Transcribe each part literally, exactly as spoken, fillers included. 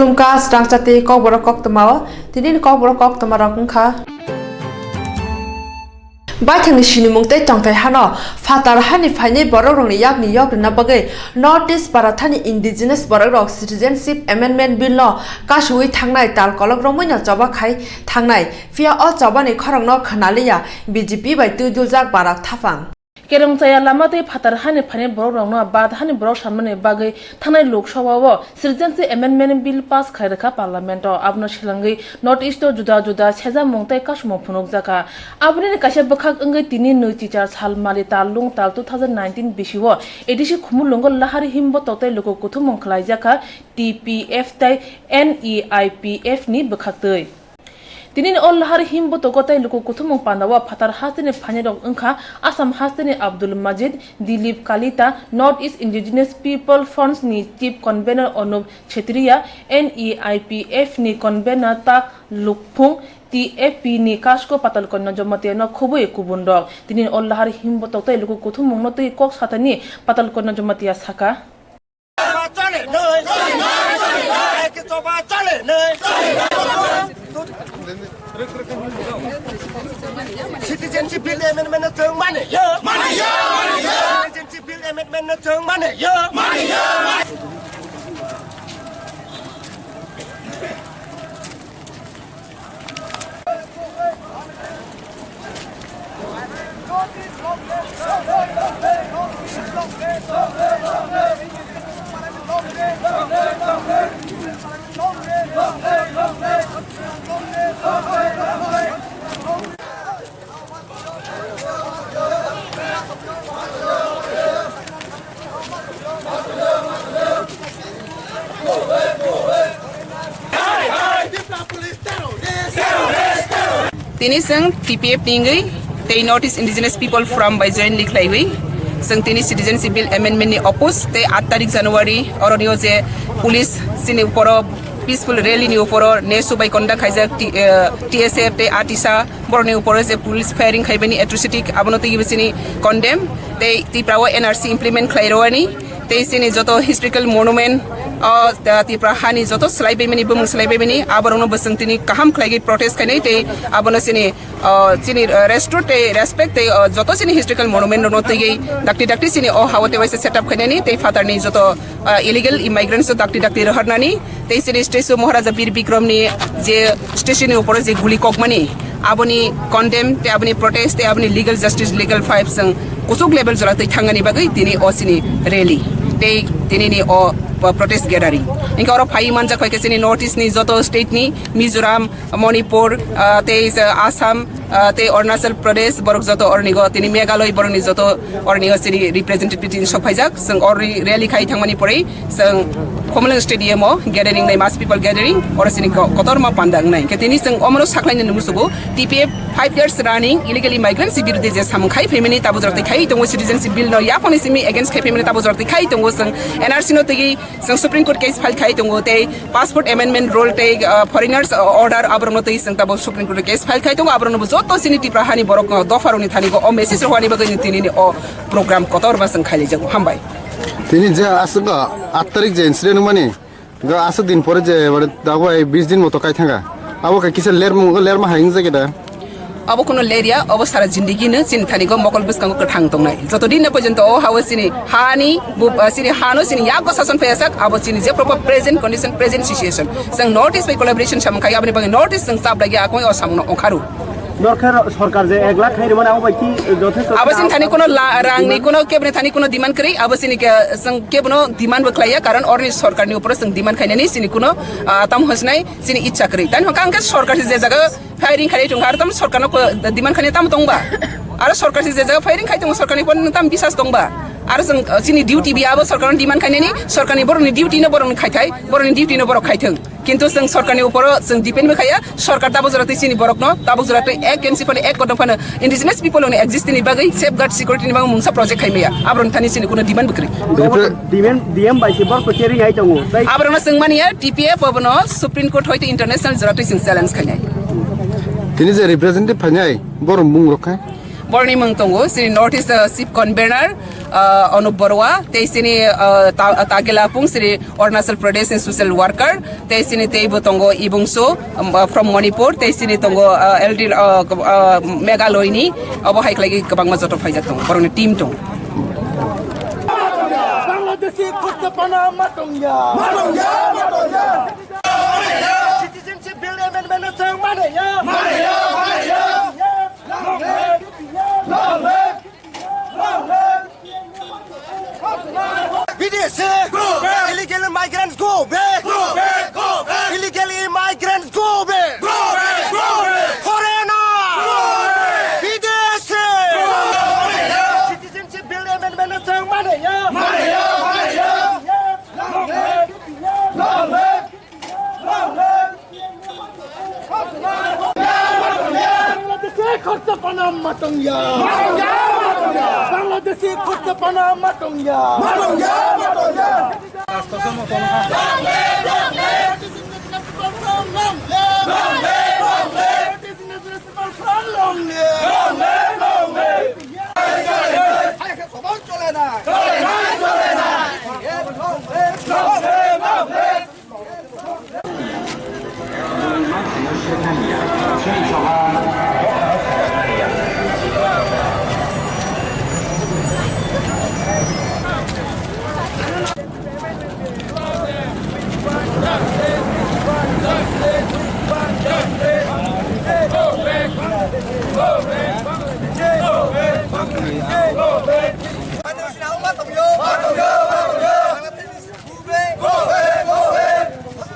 Khulumkha swrangchati kokborok koktwmao, tinini kokborok koktwmarok wngkha. Baithangni sinimung tei tongthai hano phatar hani phainai borokrokni yakni yok rwna bagwi North East para thani indigenous borokrok Citizenship Amendment Bill no kasuwi thangnai tal kolok romwino choba khai thangnai, phiya o chobani khorokno khwnaliya B J P bai twi duljak Barak Thapang. Kerongchaya lama tei phatar hani phainai borokrokno bad hani borok sanmani bagwi thangnai Lok Sabha o Citizenship Amendment Bill pass khai rwkha Parliament o. Abono selengwi North East o juda juda sejamung tei kasumung phunukjakha. Aboni kaisa bwkhak wngwi tini nwi chichar sal mali tal lung tal two thousand nineteen bisi o A D C Khumulwngo lahari himbotok tei luku kuthumung khlaijakha T P F tei N E I P F ni bwkhaktwi. Tini o lahar him botogo tei luku kuthumung pandao phatar hasteni phainirok wngkha Assam hasteni Abdul Majid, Dilip Kalita, North East Indigenous People Fronts ni Chief Convener Anup Chetriya, N E I P F ni Convener Tak Lukphung, T F P ni Kasko Patalkanya Jamatia no khobwi kubunrok. Tini o lahar him botok tei luku kuthumung no twi kok satani Patalkanya Jamatia saka. চলে নয়। একে চবা চলে নয়। Citizenship Bill Amendment no chwng mane yo. Mane yo, mane yo. Citizenship Bill Amendment no chwng mane yo. Mane yo, mane yo. Tini chwng T P F ni wngwi tei North East Indigenous People Forum bai jointly khlaiwi chwng tini Citizenship Bill Amendment ni oppose tei aat tarik January oroni o je police chini uporo peaceful rally ni uporo nesu bai conduct khaijak T-, eh, T S F tei atisa borokni uporo je police firing khaibani atrocity abono twiwi chini condemn tei Tripura o N R C implement khlai rwani tei chini joto historical monument o, eh, Tripura hani joto swlaibaimani bumung swlaibaimani aborokno bwswng tini kaham khlaigwi protest khainai tei abono chini, eh, chini, eh, restore tei respect tei, eh, joto chini historical monument rokno twiwi dakti dakti chini o hao tei waisa setup khainani tei phatarni joto ah, illegal immigrants o dakti dakti rohornani tei chini statue Maharaja Bir Bikram ni je statue ni uporo je guli kokmani aboni condemn tei aboni protest tei aboni legal justice, legal fight chwng kuchuk level jora twi thangani bagwi tini o chini rally tei tini ni o protest gathering. Hinkhe oro phai manjak khaikhe chini North East ni joto state ni Mizoram, Manipur, ah, tei, ah, Assam, ah, tei Arunachal Pradesh, borok joto ornigo, tini Meghalaya borokni joto ornigo chini representative tini sok phaijak. Chwng orni rally khai thangmani pore chwng Khumulwng Stadium o gathering nai, mass people gathering, oro chini ko-, kotorma panda wngnai. Hinkhe tini chwng omono saklaini musugo T P F five years running illegal immigrants ni birudhe je samung khai phaimani tabo jortwi khai tongo, citizenship bill no yaphangni simi against khai phaimani tabo jortwi khai tongo, chwng N R C no twiwi chwng Supreme Court case file khai tongo tei Passport Amendment Rule tei, ah, Foreigners, ah, Order aborokno twi chwng tabuk Supreme Court o case file khai tongo, aborokno bo joto chini Tripura hani borok, ah, dopha rokni thani o message rwani bagwi tini ni o program kotor ma chwng khailaijago. Hambai. Tini je aswk, ah, aat tarik je incident wngmani, ga aswk din pore je, mane, dabai bis din moto kai thanga. Abo khe kisa lermung, lerma hai wngjakya da. Abo kuno ler ya, abo sara jindigi no chini thani go mokol bwskango kwthang tongnai. Joto din na porjonto o ha o chini hani bu-, ah, chini hano chini yago sason phaiya sak, abo chini je proper present condition, present situation. Chwng North East bai collaboration samung khai, aboni bagwi North East chwng chap lagi akoi o samung no ongkharu. Norkhe ro-, sorkar je ek lakh khai rwmani abo bai ki jothesto. Abo chini thani kuno la-, rang ni kuno kebni thani kuno demand kwrwi, abo chini ke, chwng kebono demand bo khlaiya, karon orni sorkar ni upor chwng demand khainani chini kuno, ah, tam hosnai chini ichha kwrwi. Tani hokha hwnkhe sorkar je jaga firing khai tong, aro tamo sorkarno ko-, demand khainai tamo tongba? Aro sorkar se je jaga firing khai tongo, sorkarni pon tam bisas tongba? Aro chwng, uh, chini duty biya abo sorkarno demand khainani, sorkarni borokni duty no borokni khai thai, borokni duty no borok khai thung. Kintu chwng sorkarni uporo chwng depend bo khaiya, sorkar tabuk jora twi chini borokno, tabuk jora twi ek M C phano, ek kodom phano indigenous people ni exist ni bagwi, safeguard security ni bagwi mungsa project khai maya. Aborokni thani chini kuno demand bo kwrwi. Repre- D M, D M bai se borok to kering ai tongo. Tai aborokno chwng mani ya, T P F abono Supreme Court hoite international jora twi chwng challenge khainai. Tini je representative phainai, borok mung rok khe? Borni mung tongo, sini North East, uh, Chief Convener, uh, Anup Barua, tei sini, uh, ta-, Tagila Pung, sini Arunachal Pradesh ni social worker, tei sini tei bo tongo Ibungso, um, uh, from Manipur, tei sini tongo, uh, L D, uh, uh, Meghalaya ni, abo hai khlai kwbangma joto phaijak tongo, borokni team tongo. Bangladeshi khorsa pana matongya. Matongya, matongya. Citizenship Bill amendment no chang mane ya. Mane ya, mane ya. Long live, long live, long live. Bidesi, go back. Illegal migrants, go back. Go back, go back. Illegal immigrants, go back. Go back, go back. Foreigner, go back. Bidesi, go back. Citizenship Bill amendment no chang mane ya. Mane ya, mane ya. Long live, long live. Bangladeshi khorsa pana matongya. Bangladeshi khorsa pana matongya.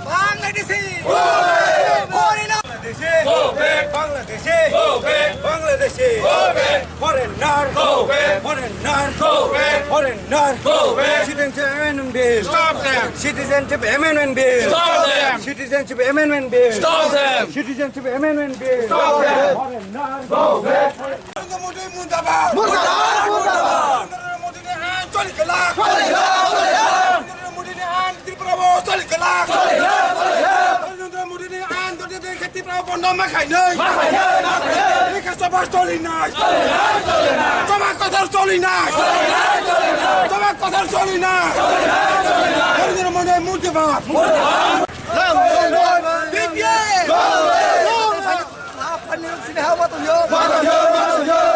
Bangladeshi! Go back! Bangladeshi! Go back! Bangladeshi! Go back! Bangladeshi! Go back! Foreigner! Go back! Foreigner! Go back! Foreigner! Go back! Citizenship Amendment Bill! Stop them! Citizenship Amendment Bill! Stop them! Citizenship Amendment Bill! Stop them! Citizenship Amendment Bill! Stop them! Foreigner! Go back! Narendra Modi murdabad! Murdabad! Murdabad! Narendra Modi ni ain choli khe lak! Choli khe lak! Choli khe lak! Narendra Modi ni ain Tripura o choli khe lak! Choli khe lak! Choli khe lak! Narendra Modi ni ain dodi de khe Tripura o bondo ma khainai! Ma khainai! Ma khainai! Lekha sabha choli nai! Choli nai! Choli nai! Sabha kothar choli nai! Choli nai! Choli nai! Sabha kothar choli nai! Choli nai! Choli nai! Narendra Modi murdabad! Murdabad!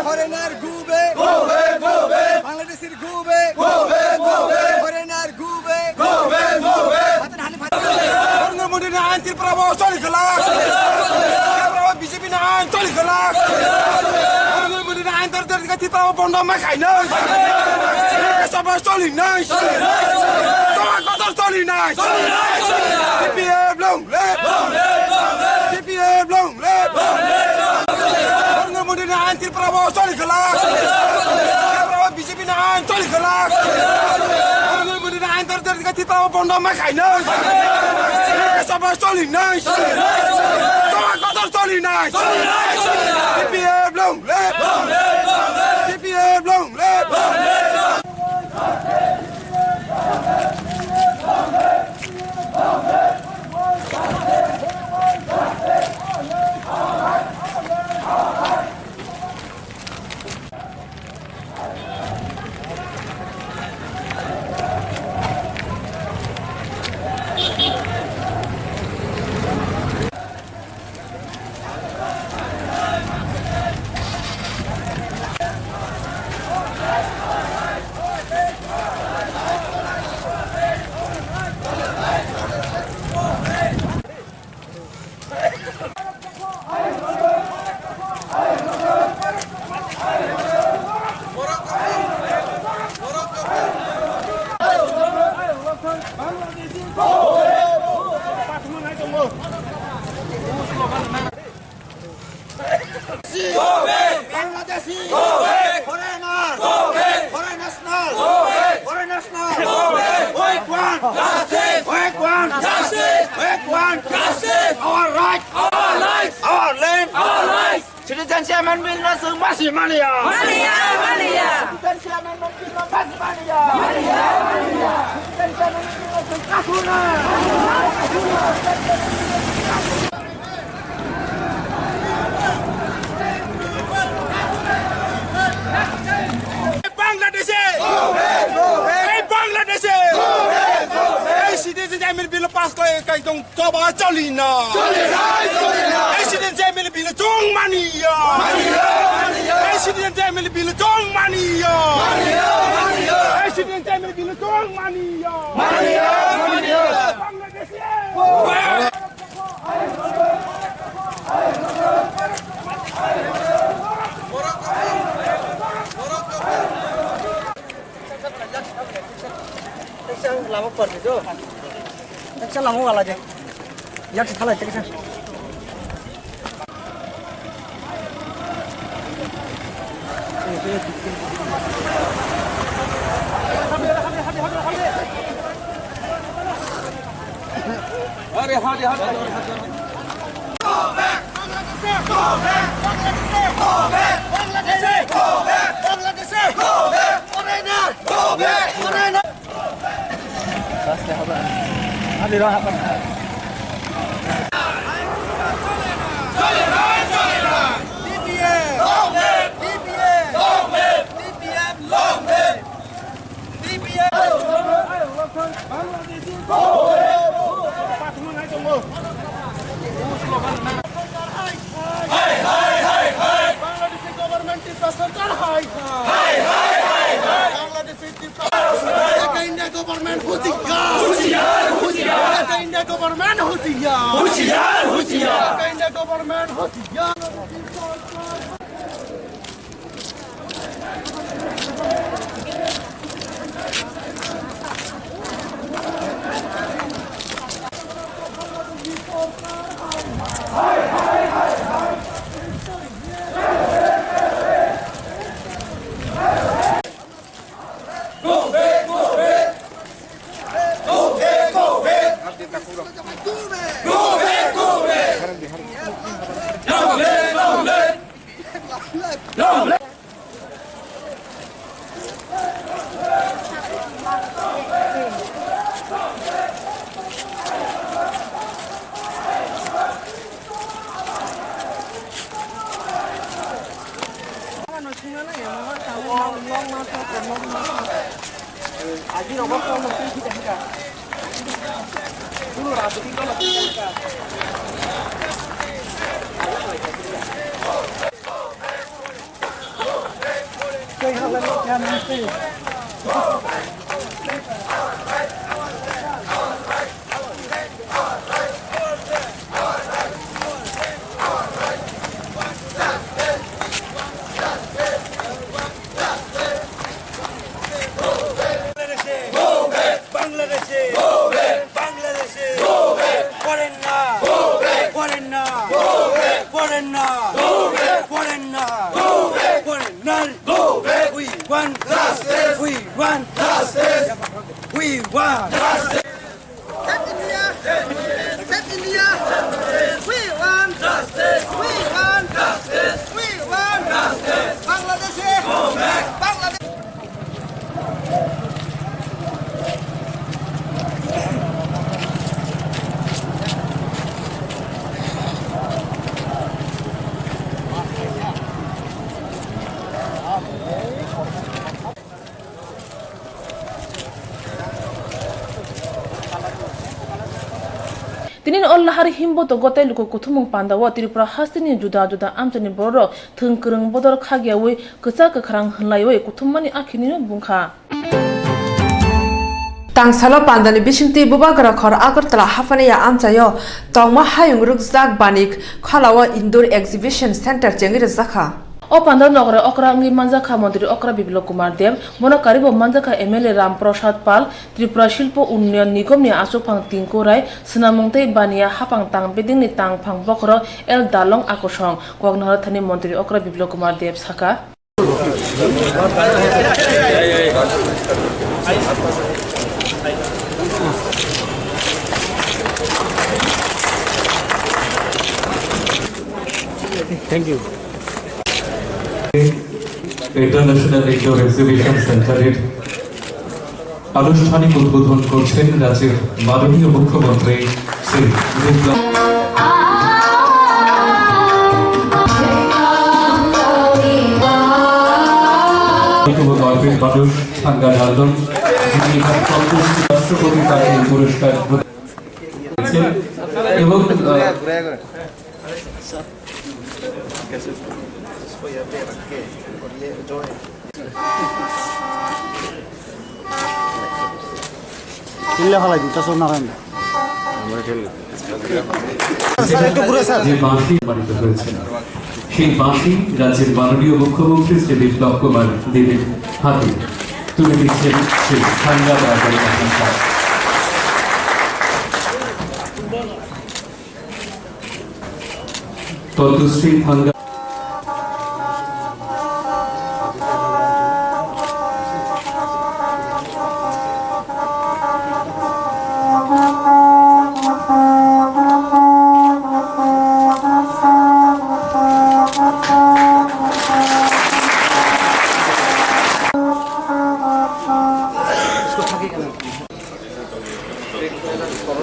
Foreigner, go back. Go back, go back. Bangladeshi, go back. Go back, go back. Foreigner, go back. Go back, go back. Narendra Modi ni ain Tripura o choli khe lak. Tripura o B J P ni ain choli khe lak. Narendra Modi ni ain tar tar Tripura o bondo ma khainai. Sabha choli nai. Sabha kotor choli nai. T P F long live. T P F long live. Narendra Modi ni ain Tripura o choli khe lak. Tripura o B J P ni ain choli khe lak. Narendra Modi ni ain tar tar Tripura o bondo ma khainai. Sabha choli nai. Sabha kotor choli nai. T P F long live. T P F long live. Go back! Bangladeshi! Go back! Foreigner! Go back! Foreign national! Go back! Foreign national! Go back! We want justice! We want justice! We want justice! Our right! Our rights! Our land! Our rights! Citizenship Amendment Bill no chwng masi mania! Mania! Mania! Citizenship Amendment Bill no masi mania! Mania! Mania! Citizenship Amendment Bill no chwng kasuna! Asko kai tong choba choli na. Choli na, choli na. President J M L bill chong mani ya. Mani ya, mani ya. President J M L bill chong mani ya. Mani ya, mani ya. President J M L bill chong mani ya. Mani ya, mani ya. Bangladeshi. Lama party tu. Lama wala je. Yak si thalai teksa. Hadi, hadi, hadi. Bangladeshi government Tipra Sarkar hai hai. Hai, hai, hai, hai. Bangladeshi Tipra Sarkar. India government হুঁশিয়ার, হুঁশিয়ার, হুঁশিয়ার। India government হুঁশিয়ার। হুঁশিয়ার, হুঁশিয়ার। India government হুঁশিয়ার। Bangladeshi! Go back! Bangladeshi! Go back! Bangladeshi! Go back! Foreigner! Go back! Foreigner! Go back! Foreigner! Go back! Foreigner! Go back! Foreigner! Go back! We want justice! We want justice! We want justice! Save India! Save India! We want justice! We want justice! We want justice! Bangladeshi! Go back! Bangladesh! Tini o lahar himboto gotei luku kuthumung pandao Tripura hasteni juda juda amchaini bororok thwng kwrwng bodol khagyawi kwchak kwkhrang hwnlaiwi kuthummani akhirino bungkha. Tangsalo pandani bisingtwi Bubagra khor Agartala haphani ya amchaio tongma hayung rwkjak banik kholao indoor exhibition center chengwi rwjakha. O pandao nokre okra wngwi manjakha Montri Okra Biplab Kumar Deb, bono karibo manjakha M L A Ram Prasad Pal, Tripura Shilpo Unnayan Nigomni achukphang Tinku Rai, swnamung tei baniya haphang tang bedengni tangphang bokhorok L Dalong Akosong, koknahar thani Montri Okra Biplab Kumar Deb sakha. Thank you. International Indoor Exhibition Center-এর আনুষ্ঠানিক উদ্বোধন করছেন রাজ্যের মাননীয় মুখ্যমন্ত্রী শ্রী বিপ্লব। এবং অরবিন্দ মানুষ থাঙ্গা ডালদম, যিনি এখানে সন্তুষ্ট রাষ্ট্রপতি তাকে এই পুরস্কার প্রদান এবং, আহ, কিনলে ফালাই দিই, তা সব না হয় না। স্যার, একটু ঘুরে, স্যার। যে বাঁশি সম্মানিত হয়েছেন, সেই বাঁশি রাজ্যের মাননীয় মুখ্যমন্ত্রী শ্রী বিপ্লব কুমার দেবের হাতে তুলে দিচ্ছেন শ্রী থাঙ্গা রাজার। পদ্মশ্রী থাঙ্গা।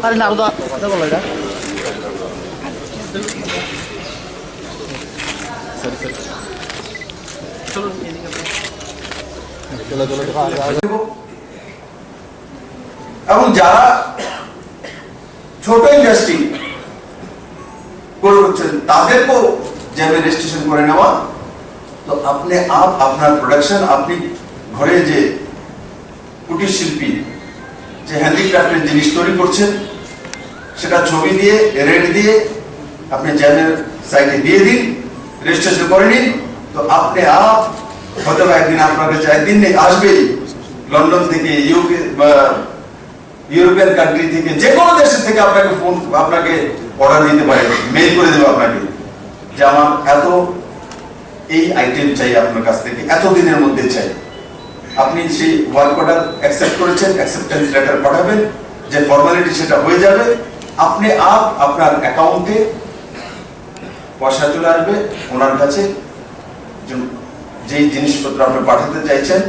আরে না, ওটা, ওটা বলো এটা। এবং যারা ছোট ইন্ডাস্ট্রি করে হচ্ছেন, তাদেরকেও যেমন রেজিস্ট্রেশন করে নেওয়া, তো আপনি আপ আপনার প্রোডাকশন, আপনি ঘরে যে কুটির শিল্পী যে হ্যান্ডিক্রাফটের জিনিস তৈরি করছেন, সেটা ছবি দিয়ে, রেট দিয়ে আপনি চ্যানেল সাইটে দিয়ে দিন, রেজিস্ট্রেশন করে নিন। তো আপনি আপ হয়তো বা একদিন আপনার কাছে একদিন নেই, আসবেই লন্ডন থেকে, ইউকে বা ইউরোপিয়ান কান্ট্রি থেকে, যে কোনো দেশ থেকে আপনাকে ফোন, আপনাকে অর্ডার দিতে পারে, মেইল করে দেবে আপনাকে যে আমার এত এই আইটেম চাই আপনার কাছ থেকে, এত দিনের মধ্যে চাই। আপনি সেই ওয়ার্ক অর্ডার অ্যাকসেপ্ট করেছেন, অ্যাকসেপ্টেন্স লেটার পাঠাবেন, যে ফর্মালিটি সেটা হয়ে যাবে। আপনি আপ আপনার অ্যাকাউন্টে পয়সা চলে আসবে ওনার কাছে, যে, যেই জিনিসপত্র আপনি পাঠাতে চাইছেন,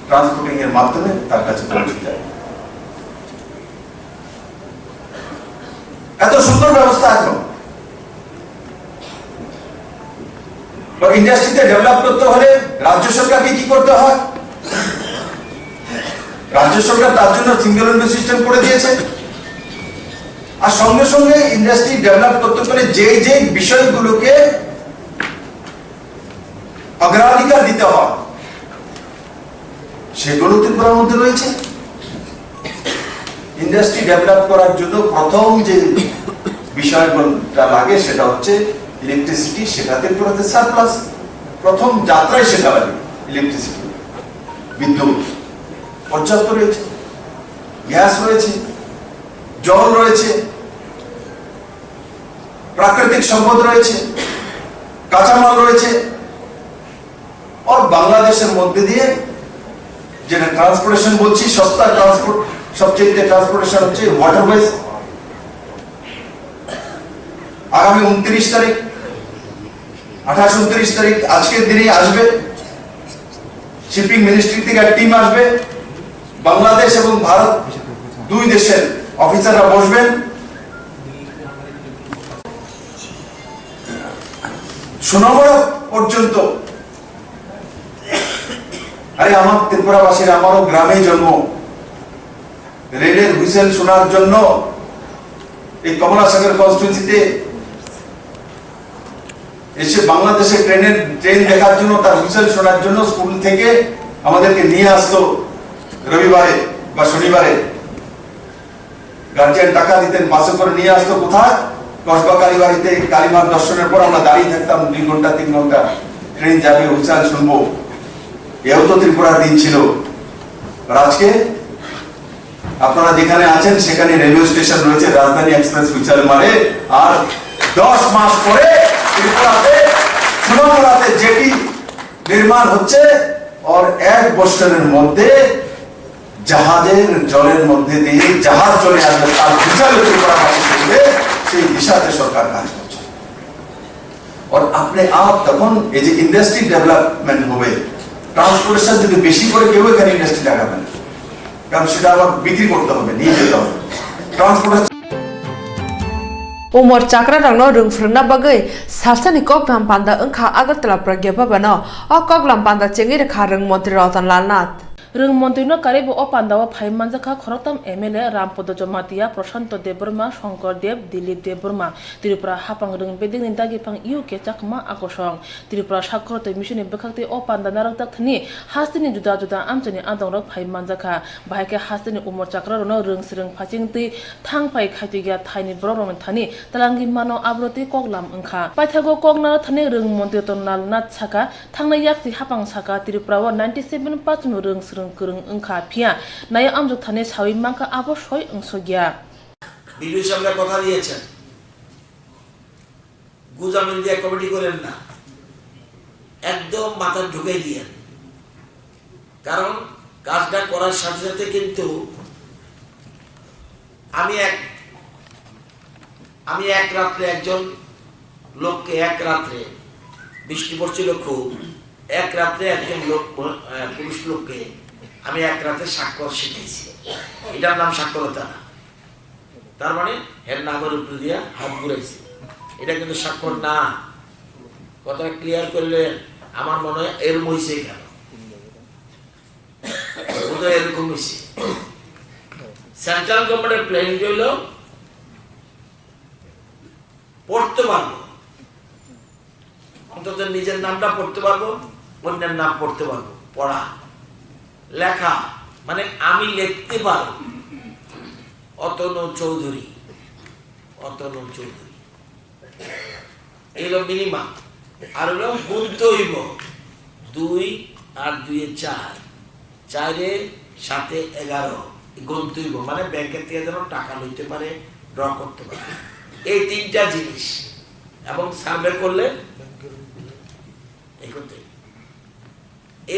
ট্রান্সপোর্টিং এর মাধ্যমে তার কাছে পৌঁছে যায়। এত সুন্দর ব্যবস্থা এখন। বা ইন্ডাস্ট্রিতে ডেভেলপ করতে হলে রাজ্য সরকারকে কি করতে হয়? রাজ্য সরকার তার জন্য সিঙ্গেল উইন্ডো সিস্টেম করে দিয়েছে। আর সঙ্গে সঙ্গে ইন্ডাস্ট্রি ডেভেলপ করতে গেলে যে যে বিষয়গুলোকে অগ্রাধিকার দিতে হয়, সেগুলো ত্রিপুরার মধ্যে রয়েছে। ইন্ডাস্ট্রি ডেভেলপ করার জন্য প্রথম যে বিষয়টা লাগে, সেটা হচ্ছে ইলেকট্রিসিটি। সেটা ত্রিপুরাতে সারপ্লাস, প্রথম যাত্রায় সেটা লাগে। ইলেকট্রিসিটি, বিদ্যুৎ পর্যাপ্ত রয়েছে, গ্যাস রয়েছে, জল রয়েছে, প্রাকৃতিক সম্পদ রয়েছে, কাঁচামাল রয়েছে। আর বাংলাদেশের মধ্যে দিয়ে যেটা ট্রান্সপোর্টেশন বলছি, সস্তা ট্রান্সপোর্ট, সবচেয়ে ট্রান্সপোর্টেশন হচ্ছে ওয়াটারওয়েজ। আগামী ঊনত্রিশ তারিখ, আঠাশ ঊনত্রিশ তারিখ, আজকের দিনেই আসবে, শিপিং মিনিস্ট্রি থেকে এক টিম আসবে, বাংলাদেশ এবং ভারত দুই দেশের অফিসাররা বসবেন। সোনামুড়া পর্যন্ত, আরে, আমার ত্রিপুরাবাসীর, আমারও গ্রামে জন্ম। রেলের হুইসেল শোনার জন্য এই কমলাসাগর কনস্টিটিউয়েন্সিতে এসে বাংলাদেশে ট্রেনের, ট্রেন দেখার জন্য, তার হুইসেল শোনার জন্য স্কুল থেকে আমাদেরকে নিয়ে আসতো রবিবারে বা শনিবারে। গার্জিয়ান টাকা দিতেন, বাসে করে নিয়ে আসতো। কোথায়? কসবা কালীবাড়িতে। কালীমার দর্শনের পর আমরা দাঁড়িয়ে থাকতাম দুই ঘন্টা, তিন ঘন্টা, ট্রেন যাবে, হুইসেল শুনবো। এও তো ত্রিপুরার দিন ছিল। আর আজকে আপনারা যেখানে আছেন, সেখানে রেলওয়ে স্টেশন রয়েছে, রাজধানী এক্সপ্রেস হুইসেল মারে। আর দশ মাস পরে ত্রিপুরাতে, সোনামুড়াতে জেটি নির্মাণ হচ্ছে। আর এক বছরের মধ্যে জাহাজের জলের মধ্যে দিয়ে জাহাজ চলে আসবে, তার হুইসেলে ত্রিপুরাবাসী শুনবে। সেই দিশাতে সরকার কাজ করছে। আর আপনি আপ তখন এই যে ইন্ডাস্ট্রি ডেভেলপমেন্ট হবে, ট্রান্সপোর্টেশন যদি বেশি করে, কেউ এখানে ইন্ডাস্ট্রি লাগাবে না, কারণ সেটা আবার বিক্রি করতে হবে, নিয়ে যেতে হবে। Transportation Umor chakrarokno rwng phrwngna bagwi salsani koklam panda wngkha Agartala Pragya Bhavan-o. O koklam panda chengwi rwkha rwng Montri Ratan Lal Nath. Rwng montri no karwi bo o panda o phai manjakha khoroktham M L A Rampodo Jamatia, Prashanto Debbarma, Shankar Deb, Dilip Debbarma. Tripura haphang rwng bedekni dagi phang U K chakma akosong. Tripura Sakhorotwi Mission ni bwkhaktwi o panda narwkjak thani hasteni juda juda amchaini adongrok phai manjakha. Bahai khe hasteni umor chakrarokno rwng swrwng phaichingtwi thang phai khaitwi ya thaini borokrokni thani twlangwi mano, aborotwi koklam wngkha. Paithago kok narwk thani rwng montri Ratan Lal Nath sakha, thangnai yaksi haphang sakha Tripura o ninety seven percent rwng swrwng kwrwng wngkha, phiya nayo amjok thani sawi mankha abo soi wngsokya. BDO সাহেবরা কথা দিয়েছেন, গুজামিল দিয়ে কমিটি করেন না, একদম মাথা ঢুকাই দিয়েন। কারণ কাজটা করার সাথে সাথে কিন্তু আমি এক আমি এক রাত্রে একজন লোককে, এক রাত্রে, বৃষ্টি পড়ছিল খুব, এক রাত্রে একজন লোক, আহ, পুরুষ লোককে আমি এক রাতে স্বাক্ষর শিখাইছি। এটার নাম স্বাক্ষরতা না। তার মানে এর নামের উপরে দিয়া হাত ঘুরাইছি। এটা কিন্তু স্বাক্ষর না। কথা ক্লিয়ার করলে আমার মনে হয় এরম হইছে কেন। বোধহয় এরকম হইছে। সেন্ট্রাল গভর্নমেন্টের প্ল্যানিং হইল পড়তে পারবো, অন্তত নিজের নামটা পড়তে পারবো, অন্যের নাম পড়তে পারবো। পড়া, লেখা, মানে আমি লিখতে পারবো। অতনু চৌধুরী, অতনু চৌধুরী। এই হলো মিনিমাম। আর হলো গুনতে হইব, দুই আর দুইয়ে চার, চারে সাতে এগারো, গুনতে হইব, মানে ব্যাংকের থেকে যেন টাকা লইতে পারে, ড্র করতে পারে। এই তিনটা জিনিস। এবং সার্ভে করলে এই করতে হইব।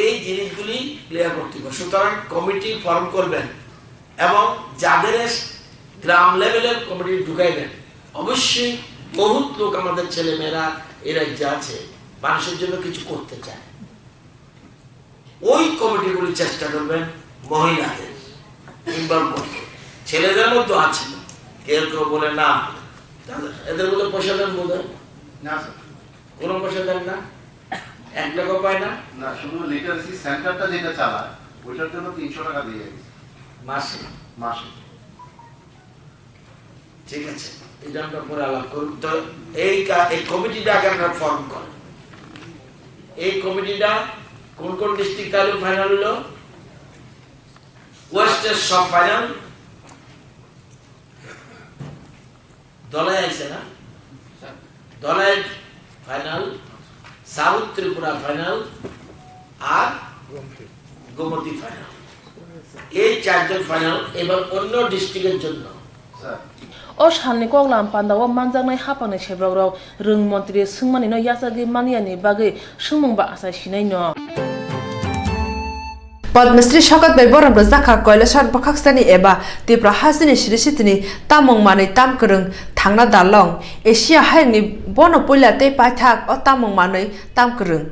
এই জিনিসগুলি ক্লিয়ার করতে হবে। সুতরাং কমিটি ফর্ম করবেন এবং যাদের গ্রাম লেভেলের কমিটি ঢুকাইবেন, অবশ্যই বহুত লোক আমাদের ছেলেমেয়েরা এই রাজ্যে আছে, মানুষের জন্য কিছু করতে চায়। ওই কমিটিগুলি চেষ্টা করবেন মহিলাদের ইনভলভ করতে। ছেলেদের মধ্যে আছে, কেউ কেউ বলে না, তাদের, এদের মধ্যে পয়সা দেন বোধ হয়? না, স্যার। কোনো পয়সা দেন না? এক টাকাও পায় না? না, শুধু লিটারেসি সেন্টারটা যেটা চালায়, ওইটার জন্য তিনশো টাকা দিয়ে গেছে। মাসে? মাসে। ঠিক আছে, এটা আমরা পরে আলাপ করব। তো এই কা-, এই কমিটিটা আগে আপনারা ফর্ম করেন। এই কমিটিটা কোন কোন ডিস্ট্রিক্ট তাহলে ফাইনাল হলো? ওয়েস্টের সব ফাইনাল ধলাই আইছে না? ধলাই ফাইনাল, সাউথ ত্রিপুরা ফাইনাল, আর গোমতী ফাইনাল। এই চারজন ফাইনাল এবার অন্য ডিস্ট্রিক্টের জন্য। O salni koklam pandao manjaknai haphangni sebrok rok rwng montri swngmani no yachagwi manyani bagwi swngmung ba achai sinai no. Padma Shri Shaukat bai borom rwjakha Kailasor bwkhaksani eba Tripura hasteni siri sitini tamung manwi tam kwrwng thangna dalong. Asia hayungni bono puila tei paithak o tamung manwi tam kwrwng.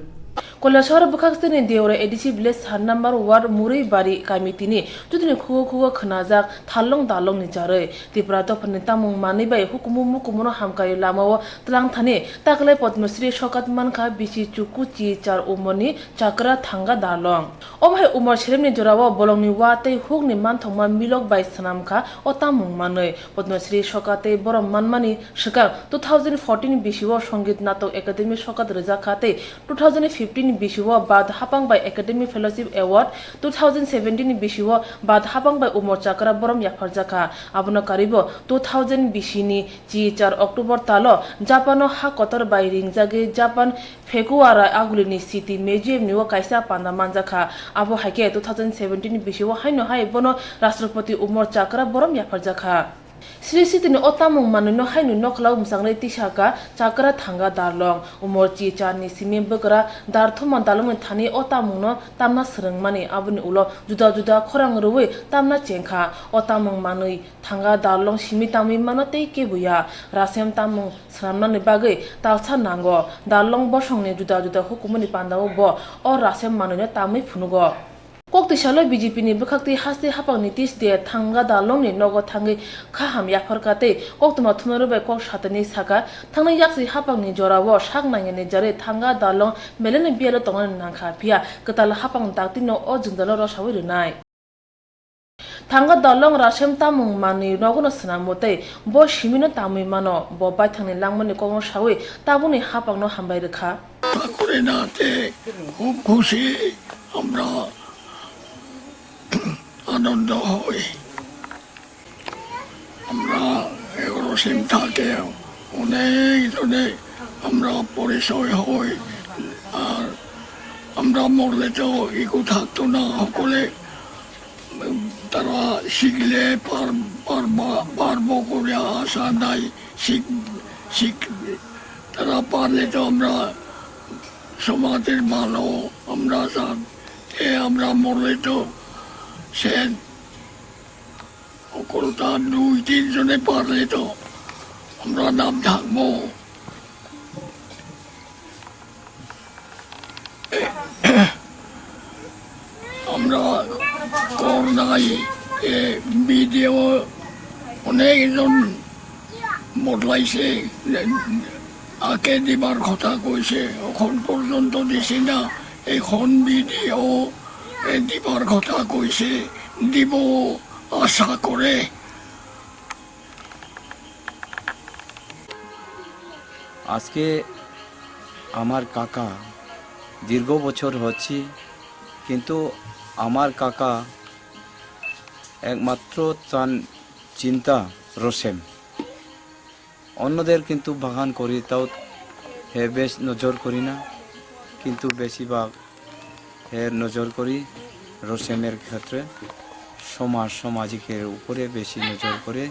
Kailasor bwkhaksani Deora A D C village sat number ward Murui Bari kami tini jotoni khugo khugo khwnajak thalong dalongni jarwi. Tripura dophani tamung manwi bai hukumu mukumuno hamkari lamao twlang thani taklai Padma Shri Shaukat mankha bisi chuku chi char umorni chakra thanga dalong. Omo hai umor seremni jorao bolongni wa tei hukni manthokma milok bai swnamkha o tamung manwi. Padma Shri Shaukat tei borom manmani swkang two thousand fourteen bisio Sangeet Natak Academy Shaukat rwjakha tei two thousand fifteen bisio Bad Hapang bai Academy Fellowship Award, two thousand seventeen bisio Bad Hapang bai Umor Chakra borom yapharjakha. Abono karwibo two thousand bisini chi char October talo Japano ha kotor bai ringjagwi Japan Fukuoka Agulini City Museum ni o kaisa panda manjakha. Abo hai khe two thousand seventeen bisio haino hai bono Rashtrapati Umor Chakra borom yapharjakha. Sri Sitini o tamung manwino haino nokhlao mwchangwi tisaka chakra thanga darlong. Umor chi charni simi bwkra darthuma dalongni thani o tamungno tamna swrwngmani, aboni ulo juda juda khorang rwui tamna chengkha. O tamung manwi thanga darlong simi tamwi mano tei kebuya. Rasem tamung swnamnani bagwi talsa nango. Darlong bosongni juda juda hukumuni pandao bo o rasem manwino tamwi phunugo. Kok twi salo B J P ni bwkhaktwi haste haphang Nitish de Thanga Dalongni nogo thangwi kaham yapharkha tei koktwma thumarwi bai kok satani sakha, thangnai yaksi haphangni jorao sak nangyani jarwi Thanga Dalong beleni biyalo tongnani nangkha, phiya kwtal haphang daktino o jwngjalo rosawi rwnai. Thanga Dalong rasem tamung manwi nogono swnamo tei bo simino tamwi mano, bo baithangni langmani kokno sawi tabukni haphangno hambai rwkha. Tabukni nate khub khushi, amra anondo hoi. Amra rasem thake, onek jone amra porichoy hoi, ar amra morle to iku thakto na, hokole tara sikle par-, parba-, parbo kore asha nai, sik-, sik-, tara parle to amra somajor bhalo, amra jan, e amra morle to sen, hokol ta dui tin jone parle to amra nam thangbo. Amra kornai, e, B D O onek jon bodlaise, ake dibar kotha koise, okhon porjonto dise na, ekhon B D O, e, dibar kotha koise, dibo asha kore. আজকে আমার কাকা দীর্ঘ বছর হচ্ছি, কিন্তু আমার কাকা একমাত্র তান চিন্তা রসেম। অন্যদের কিন্তু বাগান করি, তাও হে বেশ নজর করি না, কিন্তু বেশিরভাগ এর নজর করি, রসেমের ক্ষেত্রে সমাজ সামাজিকের উপরে বেশি নজর করে,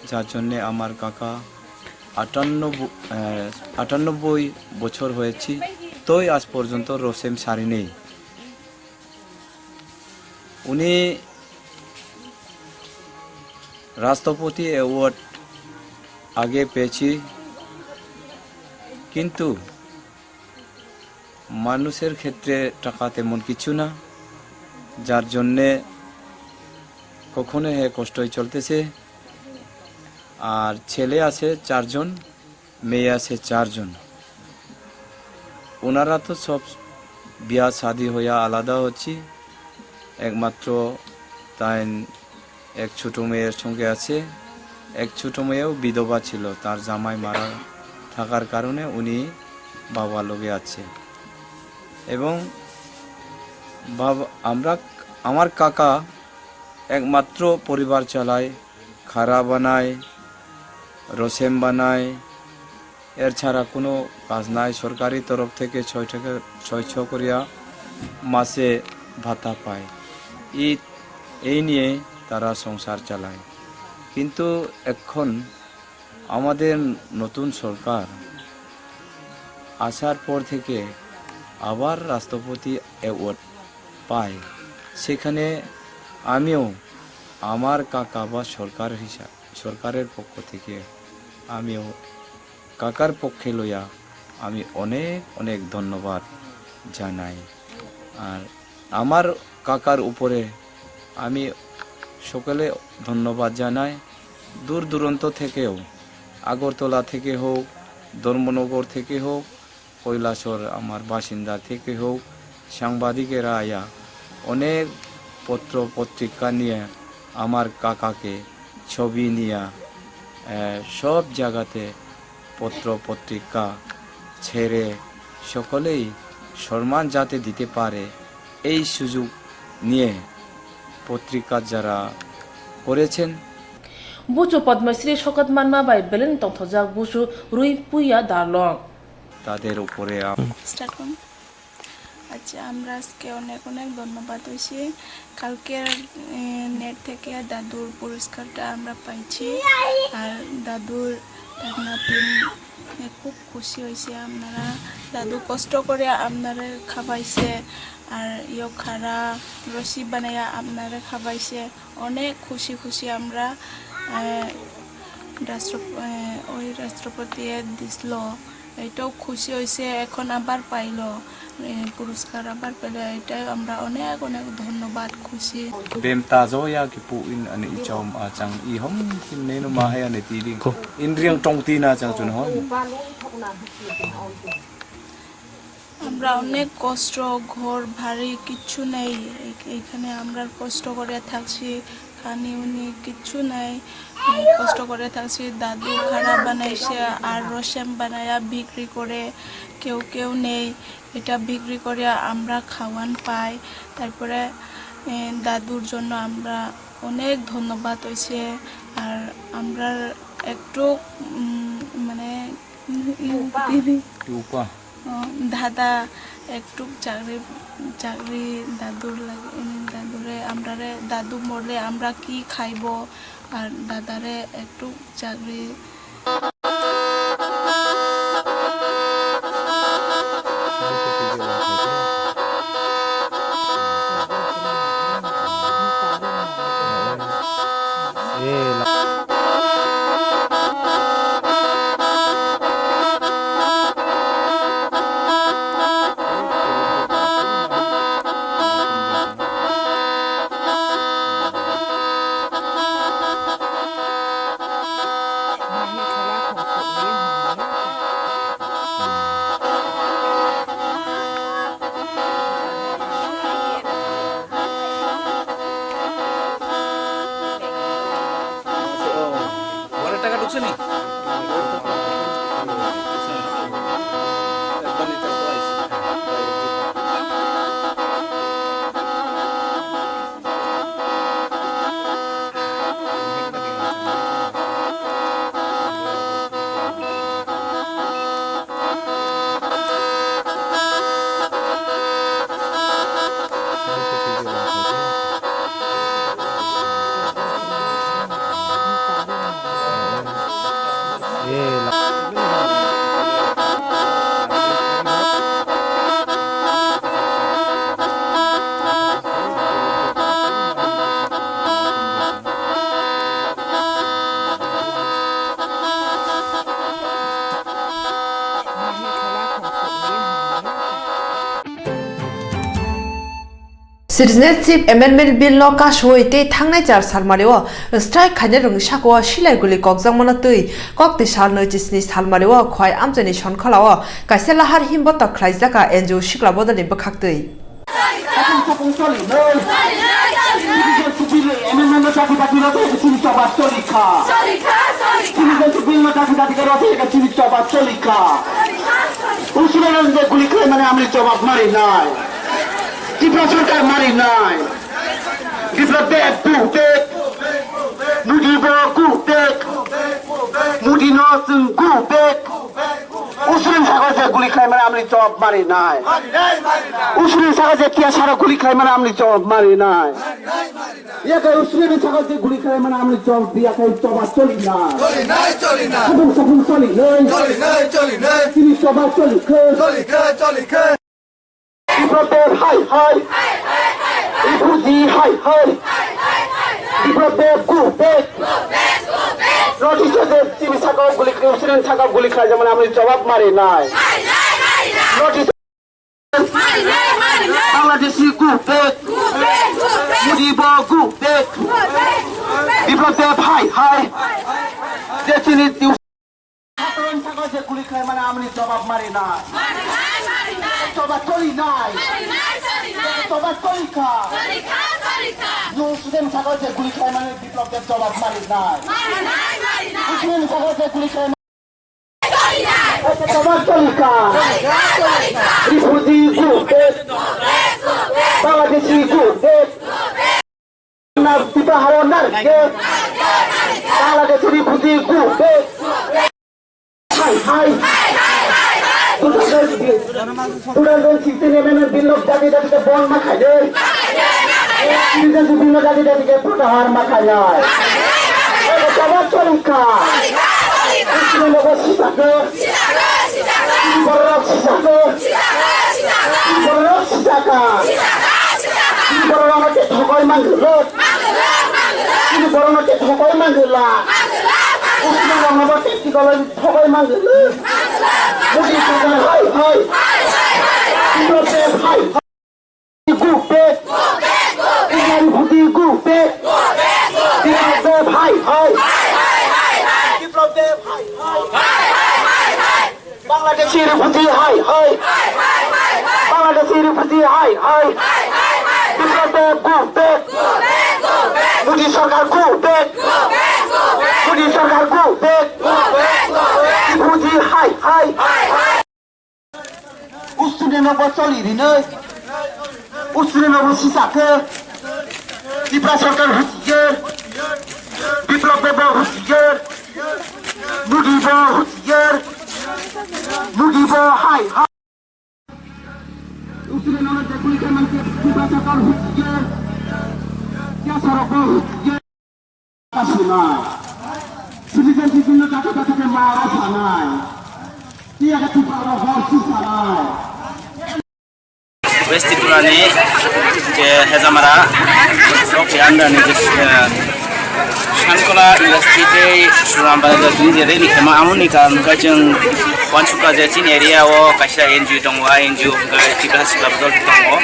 যার জন্যে আমার কাকা আটানব্বই, আহ, আটানব্বই বছর হয়েছি, তই আজ পর্যন্ত রসেম ছাড়েনি। উনি রাষ্ট্রপতি অ্যাওয়ার্ড আগে পেয়েছি, কিন্তু মানুষের ক্ষেত্রে টাকা তেমন কিছু না, যার জন্যে কখনো হে কষ্টই চলতেছে। আর ছেলে আছে চারজন, মেয়ে আছে চারজন। ওনারা তো সব বিয়া শাদী হইয়া আলাদা হচ্ছে, একমাত্র তাই এক ছোট মেয়ের সঙ্গে আছে। এক ছোট মেয়েও বিধবা ছিল, তার জামাই মারা থাকার কারণে উনি বাবার লগে আছে। এবং বাবা, আমরা, আমার কাকা একমাত্র পরিবার চালায়, খাড়া বানায়, রসেম বানায়, এর ছাড়া কোনো কাজ নাই। সরকারি তরফ থেকে ছয় টাকা, ছয়শো করিয়া মাসে ভাতা পায়। এই, এই নিয়ে তারা সংসার চালায়। কিন্তু এখন আমাদের নতুন সরকার আসার পর থেকে আবার রাষ্ট্রপতি অ্যাওয়ার্ড পায়, সেখানে আমিও আমার কাকা বা সরকার হিসা-, সরকারের পক্ষ থেকে আমিও কাকার পক্ষে লইয়া আমি অনেক অনেক ধন্যবাদ জানাই। আর আমার কাকার উপরে আমি সকলে ধন্যবাদ জানাই। দূর দূরান্ত থেকেও, আগরতলা থেকে হোক, ধর্মনগর থেকে হোক, কৈলাসহর আমার বাসিন্দা থেকে হোক, সাংবাদিকেরা আয়া অনেক পত্র পত্রিকা নিয়ে আমার কাকাকে ছবি নিয়ে, আহ, সব জায়গাতে পত্র পত্রিকা ছেড়ে সকলেই সম্মান যাতে দিতে পারে, এই সুযোগ নিয়ে পত্রিকা যারা করেছেন। Buchu Padma Shri sokat manma bai beleng tongthokjak buchu Rui Puya Dalong. তাদের উপরে আম- স্টার্ট করুন। আচ্ছা, আমরা আজকে অনেক অনেক ধন্যবাদ হয়েছে। কালকের, এ, নেট থেকে দাদুর পুরস্কারটা আমরা পাইছি। আর দাদুর তার নাতিন, এ, খুব খুশি হয়েছে। আপনারা, দাদু কষ্ট করে আপনারে খাবাইছে, আর ইয়ো খারা রসি বানাইয়া আপনারে খাবাইছে। অনেক খুশি খুশি আমরা, এ, রাষ্ট্র-, এ, ওই রাষ্ট্রপতি দিছিল। এটাও খুশি হয়েছে, এখন আবার পাইলো, এ, পুরস্কার আবার পেলে, এটাই আমরা অনেক অনেক ধন্যবাদ, খুশি। Bem ta jo ya ki pu in ani i chom a chang i hom kin ne no ma hai ani ti ding. Ko. In riang tong ti na chang chun hom. আমরা অনেক কষ্ট, ঘর বাড়ি কিচ্ছু নেই, এ-, এখানে আমরা কষ্ট করে থাকছি, খানি উনি কিচ্ছু নাই, এ, কষ্ট করে থাকছি। দাদু খাড়া বানাইছে আর রসেম বানায়া বিক্রি করে, কেউ কেউ নেই, এটা বিক্রি করে আমরা খাওয়ান পাই। তারপরে, এ, দাদুর জন্য আমরা অনেক ধন্যবাদ হয়েছে। আর আমরা একটু, উম, মানে, উম, উম, Tupa. দিদি। Tupa. ও, দাদা একটু চাকরি, চাকরি দাদুর লাগে, উম, দাদুরে, আমরারে, দাদু মরলে আমরা কি খাইবো? আর দাদারে একটু চাকরি। ঘরের টাকা ঢুকছে নি? Citizenship Amendment Bill no kasuwi tei thangnai char salmari o strike khainai rokni saka o silai guli kokjakmano twi kok twi sal nwi chisni salmari o Khowai amchaini Sonkhola o kaisa lahar himbotok khlaijak a N G O sikla bodolni bwkhaktwi. Citizenship Bill no dabi dabi rw thai chini choba choli kha. Citizenship Bill no dabi dabi rw thai chini choba choli kha. Usulan je guli khlai mane amni jobab mari nai. Tripura sarkar mari nai. Biplab Deb go back. Modi bo go back. Modi no chwng go back. Usulan saka je guli khlai mane amni jobab mari nai. Usulan saka je T S R o guli khlai mane amni jobab mari nai. Yakai usulan saka je guli khlai mane amni jobab yakai choba choli nai. Choli nai, choli nai. Sapung sapung choli nai. Choli nai, choli nai. Chini choba choli khe. Choli khe, choli khe. Biplab Deb hai hai. Refugee hai hai. Biplab Deb go back. North East o je chini saka o guli khlai, Muslim saka o guli khlai, jemon amni jobab mari nai. North East Bangladeshi go back. Modi bo go back. Biplab Deb hai hai. Je chini Sasaron saka je guli khlai mane amni jobab mari nai. Mari nai, mari nai. Choba choli nai. Mari nai, choli nai. Choba choli kha. Choli kha, choli kha. Nung student saka je guli khlai mane Biplab Deb jobab mari nai. Mari nai, mari nai. Student saka je guli khlai mane. Choli nai. Choba choli kha. Choli kha, choli kha. Refugee go back. Go back, go back. Bangladeshi go back. Go back. Na pipa haro nar ke. Bangladeshi refugee go back. Hai hai. Two thousand sixteen amendment bill no jati jati ke bon ma khai de. Two thousand sixteen no jati jati ke protahar ma khai nai. Ego choba choli kha. Sini logo sisa ke. Borok sisa ke. Borok sisa ka. Borok no ke thokoi mang lo. Chini borokno tei thokoi mangwla. Usni rokno bo tei tikoloi thokoi mangwla. Hai, hai. Biplab Deb, hai, hai. Go back. Indian Bhuti, go back. Biplab Deb, hai, hai. Biplab Deb, hai, hai. Bangladeshi refugee, hai, hai. Bangladeshi refugee, hai, hai. Biplab Deb, go back. Modi sarkar, go back. Modi sarkar, go back. Refugee, hai, hai. Student no bo choli rinoi. Student no bo sisake. Tipra sarkar husiar. Biplab Deb bo husiar. Modi bo husiar. Modi bo hai hai. Student no jekuli khe manke Tipra sarkar husiar. Ya sarok bo husiar. Sinai. Citizenship no jaka jaka ke maro sanai. Tiya ke Tipra ro hor si sanai. West Tripura ni je Hejamara, Rock Yanda ni je, eh, Shankola Industry tei Surambari ni je rally khema amoni karon khe chwng uansukha je chini area o kaisa N G O tongo, a N G O hwnkhe Tiprasa Sikla Bodol tongo.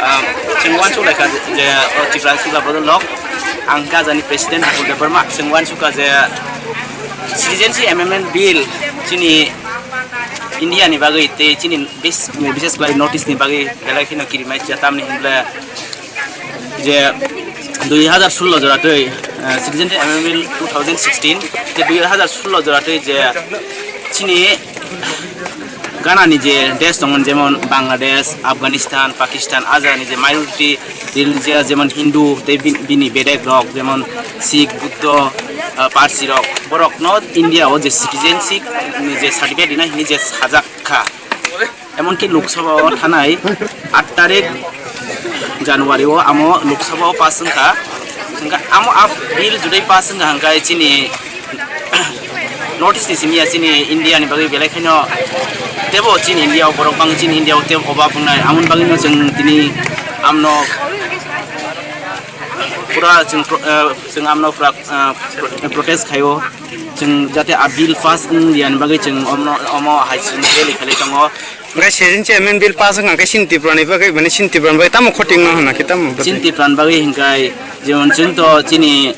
Ah, chwng uansuk laikha je, o Tiprasa Sikla Bodol rok. Ang khe ajani President Mukul Debbarma, chwng uansukha je Citizenship Amendment Bill chini India ni bagwi tei chini bis-, bises khlai North East ni bagwi belai kheno kirimai ya tamni hinle je dui hazar sullo jora tei, eh, Citizenship Amendment Bill two thousand sixteen, je dui hazar sullo jora tei je chini Ghana ni je desh tongo, jemon Bangladesh, Afghanistan, Pakistan, a jagani je minority religious, jemon Hindu, tei bin-, bini bedek rok, jemon Sikh, Buddho, ah, Parsi rok, borok no India o je citizenship ni je certificate rina hini je sajak kha. Emonki Lok Sabha o thanai aat tarik January o amo Lok Sabha o pass wngkha. Hingkhe amo a bill judai pass wngkha hingkhe chini North East ni simi ya chini India ni bagwi belai kheno tebo chini India o borok bang chini India o tebo obak wngnai. Amoni bagwi no chwng tini amno pura chwng pro-, eh, chwng amno pura, eh, pro-, protest khaio. Chwng jate a bill pass wng ya ni bagwi chwng omno, omo hai chwng rally khlai tongo. Hingke season chairman bill pass wngkha khe chini Tripura ni bagwi, mane chini Tripura ni bagwi tamo khoting no hwnna khe tamo. Chini Tripura ni bagwi hingkai jemon chwng to chini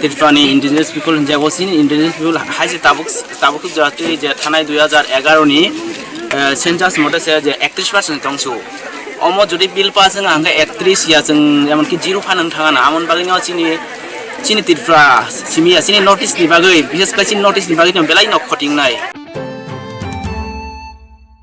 Tripura ni indigenous people hwnjago, chini indigenous people hai se tabuk, tabuk jora twi je thanai dui hajar egaroh ni, eh, census mote se je ektrish percent tongsu. Omo jodi bill pass wngkha hingke ektrish ya chwng emonki zero phan wng thangana, amoni bagwi no chini, chini Tripura simi ya chini North East ni bagwi, bishes khlai chini North East ni bagwi no belai no khoting nai.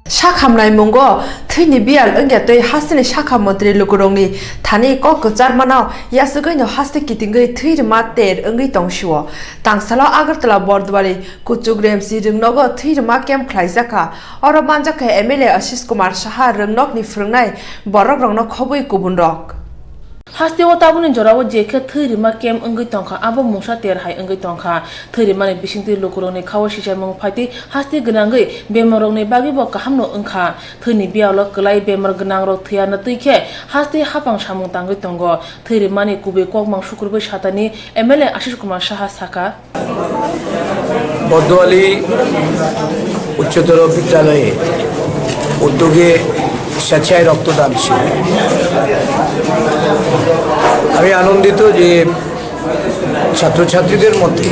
Sakhamnai mungo thwini biyal wngya tei hasteni sakha montri lukurokni thani kok kwchar manao yasugwino haste kitingwi thwi rwma ter wngwi tongsio. Tangsalo Agartala Bordwari Kuchuk Remsi Rwngnogo thwi rwma camp khlaijakha. Oro manjakha M L A Ashish Kumar Saha, Rwngnokni phwrwngnai borokrokno khobwi kubunrok. Hasteo tabukni jorao je khe thwi rwma camp wngwi tongkha, abo mungsa ter hai wngwi tongkha. Thwi rwmani bisingtwi lukurokni khao sichaimung phaitwi haste gwnangwi bemorokni bagwibo kahamno wngkha. Thwini biyalo kwlai bemar gwnangrok thwiya na twi khe haste hapang samung tangwi tongo. Thwi rwmani kubui kokmang sukrubui satani M L A Ashish Kumar Saha sakha. বদোয়ালি উচ্চতর বিদ্যালয়ে উদ্যোগে স্বেচ্ছায় রক্তদান শিবির। আমি আনন্দিত যে ছাত্রছাত্রীদের মধ্যে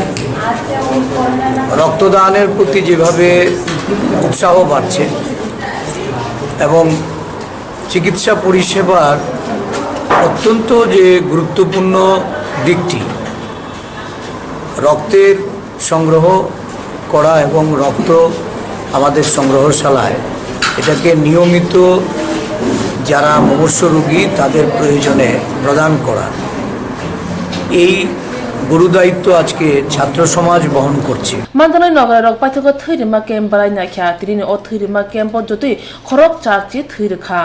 রক্তদানের প্রতি যেভাবে উৎসাহ বাড়ছে এবং চিকিৎসা পরিষেবার অত্যন্ত যে গুরুত্বপূর্ণ দিকটি, রক্তের সংগ্রহ করা এবং রক্ত আমাদের সংগ্রহশালায় এটাকে নিয়মিত যারা মুমূর্ষু রোগী তাদের প্রয়োজনে প্রদান করা, এই গুরুদায়িত্ব আজকে ছাত্র সমাজ বহন করছে। Mantanoi nogorai rok paithago thwi rwma camp bwlai naikha, tini o thwi rwma camp o jotoi khorok char chi thwi rwkha.